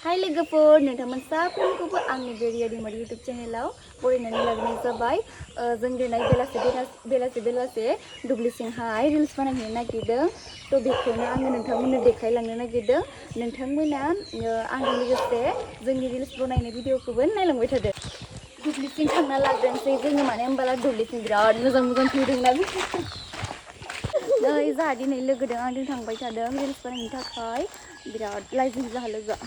Hai लोगोफोर नोंथांमोन साफ्रोमखौबो आंनि बेरियारि मड YouTube चेनेलाव बरायनानै लाबोनाय जाबाय जों दिनै बेलासे दुब्लिसिंहाय रिल्स बानायनो नागिरदों थ' बेखौनो आङो नोंथांमोननो देखायलांनो नागिरदों नोंथांमोना आंजों लोगोसे जोंनि रिल्स बनायनाय भिडिअखौबो नायलांबाय थादो दुब्लिसिं थांना लाग्रोनोसै जोङो माने होमबाला दुब्लिसिं बिराद मोजां फैदोंना नै जाहा दिनै लोगोदों आंजों थांबाय थादों रिल्स बानायनो थाखाय बिराद लाइजिं जाहा लोगोआ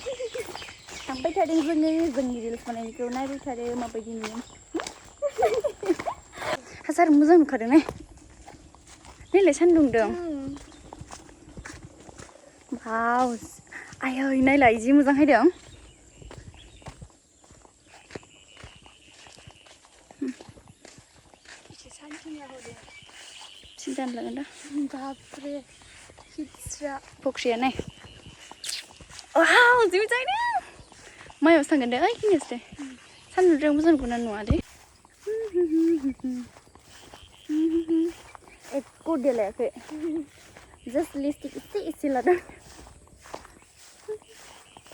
थांबाय थादों जोङो जोंनि रिल्स बानायनायखौ नायबाय थादो माबायदि नुयो हाजार मोजां नुखादों ने नैलाय सान्दुं दुंदों वाव आयै नायलाय जि मोजां हायदों सिन्थानो लागोन दा बापरे हिट्सरा फख्रिया नाय वाव जि मोजां हायदों मायावसो थांगोन दे ओइ खिनियावसो दे सान्दुंजों मोजां नुगोन ना नुवा दे एक देलायाखै जास्ट लिपस्टिक एसे लादों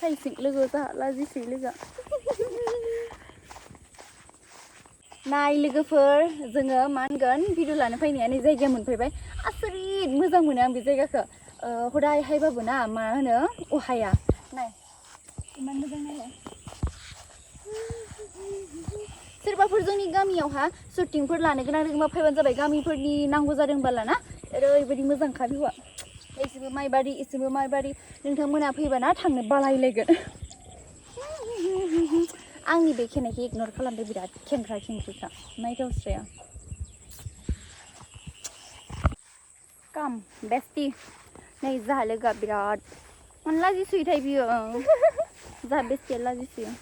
फाइसिं लोगो जाहा लाजिसै लोगोआ नाय लोगोफोर जोङो मा होनगोन भिडिअ लानो फैनाया नै जायगाया मोनफैबाय आसरित मोजां मोनो आं बे जायगाखौ हदाय हायबाबो ना मा होनो अहाया नाय इमान मोजां नायलाय सोरबाफोर जोंनि गामियावहा शुटिंफोर लानो गोनां दङबा फैबानो जाबाय गामिफोरनि नांगौ जादोंबाला ना ओरैबायदि मोजांखा भिउआ एसेबो माइबारि नोंथांमोना फैबाना थांनो बालायलायगोन आंनि बे खेनायखौ इगनर खालामदो बिराद खेंख्रिखा नायथावस्राया काम बेस्टि नै जाहा लोगोआ बिराद मानो लाजिसोयोथाय बियो जाहा बेस्टिया लाजिसोयो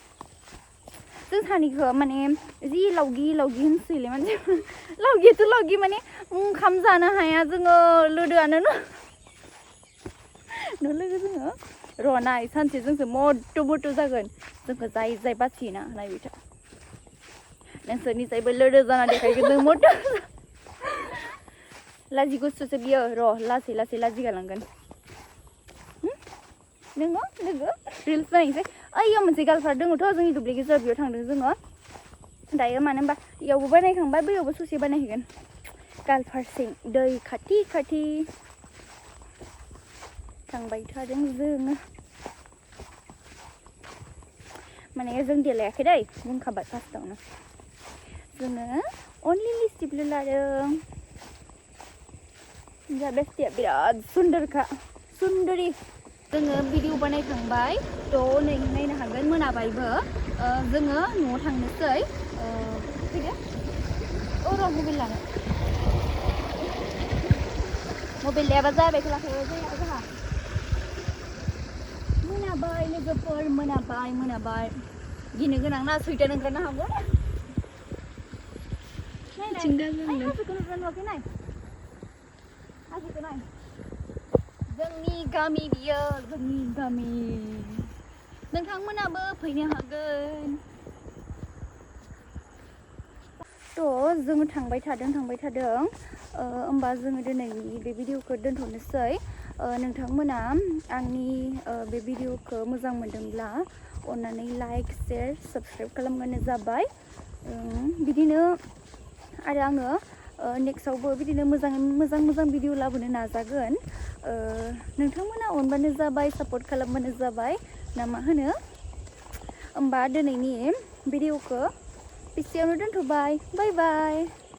जों सानैखौ माने जि लावगि होनसोयोलै मानसि लावगियाथ' लावगि माने ओंखाम जानो हाया जोङो लोदोआनो न' लोगो जोङो र' नाय सानसे जोंसो मट्ट' जागोन जोंखौ जाय बासियोना नायबाय था नोंसोरनि जायबो लोदो जाना देखायगोन जों मट्ट' लाजि गुसुसो बियो र' लासै लाजिगालांगोन नोङो लोगो रिल्स बानायनोसै ओइयाव मोनसे गालफार दङथ' जोंनि दुब्लि गेजेराव बेयाव थांदों जोङो दायो मानो होनबा इयावबो बानायखांबाय बैयावबो ससे बानायहैगोन गालफारसिं दै खाथि थांबाय थादों जोङो माने जों देलायाखै दै बुंखाबाय फार्स्टआवनो जोङो अनलि लिपस्टिकल' लादों जा बेस्टिया बिराद सुन्दरखा सुन्दरि जोङो भिडिअ बानायखांबाय थ' नै नायनो हागोन मोनाबायबो जोङो न'आव थांनोसै फैदो र' मबाइल लानो मबाइल लायाबा जाबाय खोलाखै जाया जोंहा मोनाबाय लोगोफोर मोनाबाय गिनो गोनां ना सैथान ओंखारनो हागौ हाजोखौ नुवाखै नाय हाजोखौ नाय जोंनि गामि बियो जोंनि गामि नोंथांमोनाबो फैनो हागोन थ' जोङो थांबाय थादों होमबा जोङो दिनैनि बे भिडिअखौ दोनथ'नोसै नोंथांमोना आंनि बे भिडिअखौ मोजां मोनदोंब्ला अन्नानै लाइक शेयार साबस्क्राइब खालामबानो जाबाय बिदिनो आरो आङो नेक्स्टआवबो बिदिनो मोजां भिडिअ लाबोनो नाजागोन नोंथांमोना अनबानो जाबाय सापर्ट खालामबानो जाबाय ना मा होनो होमबा दिनैनि भिडिअखौ एसेयावनो दोनथ'बाय बाय